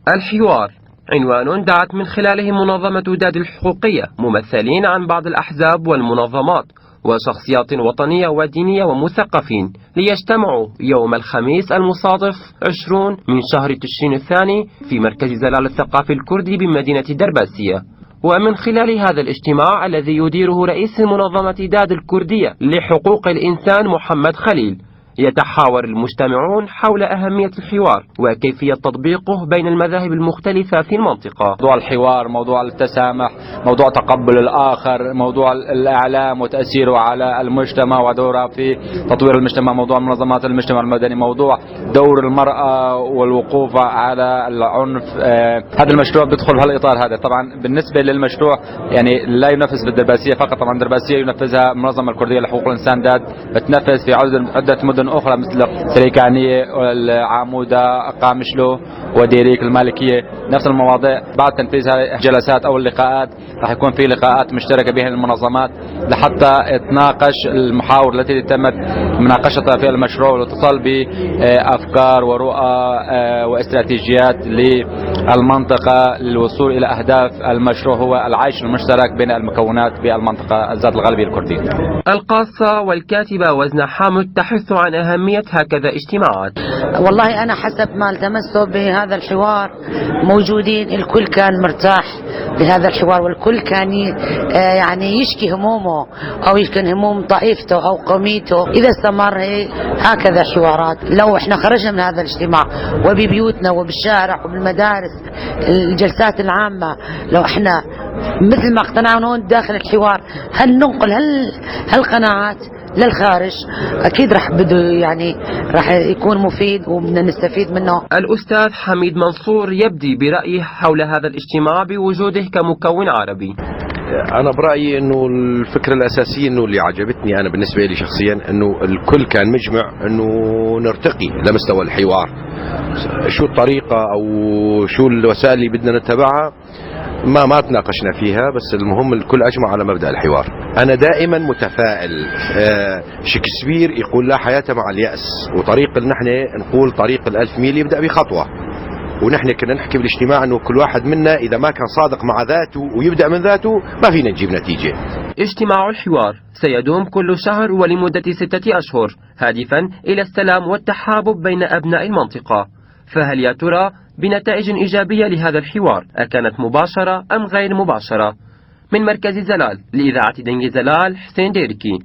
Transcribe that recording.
الحوار عنوان دعت من خلاله منظمة داد الحقوقية ممثلين عن بعض الأحزاب والمنظمات وشخصيات وطنية ودينية ومثقفين ليجتمعوا يوم الخميس المصادف 20 من شهر تشرين الثاني في مركز زلال الثقافي الكردي بمدينة درباسية. ومن خلال هذا الاجتماع الذي يديره رئيس منظمة داد الكردية لحقوق الإنسان محمد خليل، يتحاور المجتمعون حول أهمية الحوار وكيفية تطبيقه بين المذاهب المختلفة في المنطقة. موضوع الحوار، موضوع التسامح، موضوع تقبل الآخر، موضوع الإعلام وتأثيره على المجتمع ودوره في تطوير المجتمع، موضوع منظمات المجتمع المدني، موضوع دور المرأة والوقوف على العنف. هذا المشروع بيدخل بهالإطار هذا. طبعا بالنسبة للمشروع يعني لا ينفذ بالدرباسية فقط، طبعا الدرباسية ينفذها المنظمة الكردية لحقوق الإنسان داد، بتنفذ في عدة مدن أخرى مثل سريكانية، العامودة، قامشلو وديريك المالكية. نفس المواضيع بعد تنفيذ الجلسات أو اللقاءات راح يكون في لقاءات مشتركة بين المنظمات لحتى تناقش المحاور التي تمت مناقشتها في المشروع والاتصال بأفكار ورؤى واستراتيجيات للمنطقة للوصول إلى أهداف المشروع، هو العيش المشترك بين المكونات بالمنطقة ذات الغالبية الكردية. القاصة والكاتبة وزن حامد تحث عن أهمية هكذا اجتماعات. والله أنا حسب ما التمسته بهذا الحوار موجودين الكل كان مرتاح بهذا الحوار، والكل كان يعني يشكي همومه أو يشكي هموم طائفته أو قوميته. إذا استمر هكذا حوارات، لو إحنا خرجنا من هذا الاجتماع وببيوتنا وبالشارع وبالمدارس الجلسات العامة، لو إحنا مثل ما اقتنعنا هون داخل الحوار هل ننقل هالقناعات للخارج، أكيد رح بده يعني رح يكون مفيد وبدنا نستفيد منه. الأستاذ حميد منصور يبدي برأيه حول هذا الاجتماع بوجوده كمكون عربي. أنا برأيي إنه الفكرة الأساسية إنه اللي عجبتني أنا بالنسبة لي شخصيا إنه الكل كان مجمع إنه نرتقي لمستوى الحوار، شو الطريقة أو شو الوسائل اللي بدنا نتبعها ما تناقشنا فيها، بس المهم الكل أجمع على مبدأ الحوار. أنا دائما متفائل. شكسبير يقول لا حياة مع اليأس، وطريق نحن نقول طريق 1000 ميل يبدأ بخطوة، ونحن كنا نحكي بالاجتماع أنه كل واحد منا إذا ما كان صادق مع ذاته ويبدأ من ذاته ما فينا نجيب نتيجة. اجتماع الحوار سيدوم كل شهر ولمدة 6 أشهر، هادفا إلى السلام والتحابب بين أبناء المنطقة. فهل يا ترى بنتائج إيجابية لهذا الحوار، أكانت مباشرة أم غير مباشرة؟ من مركز زلال لإذاعة دنج زلال، حسين ديركي.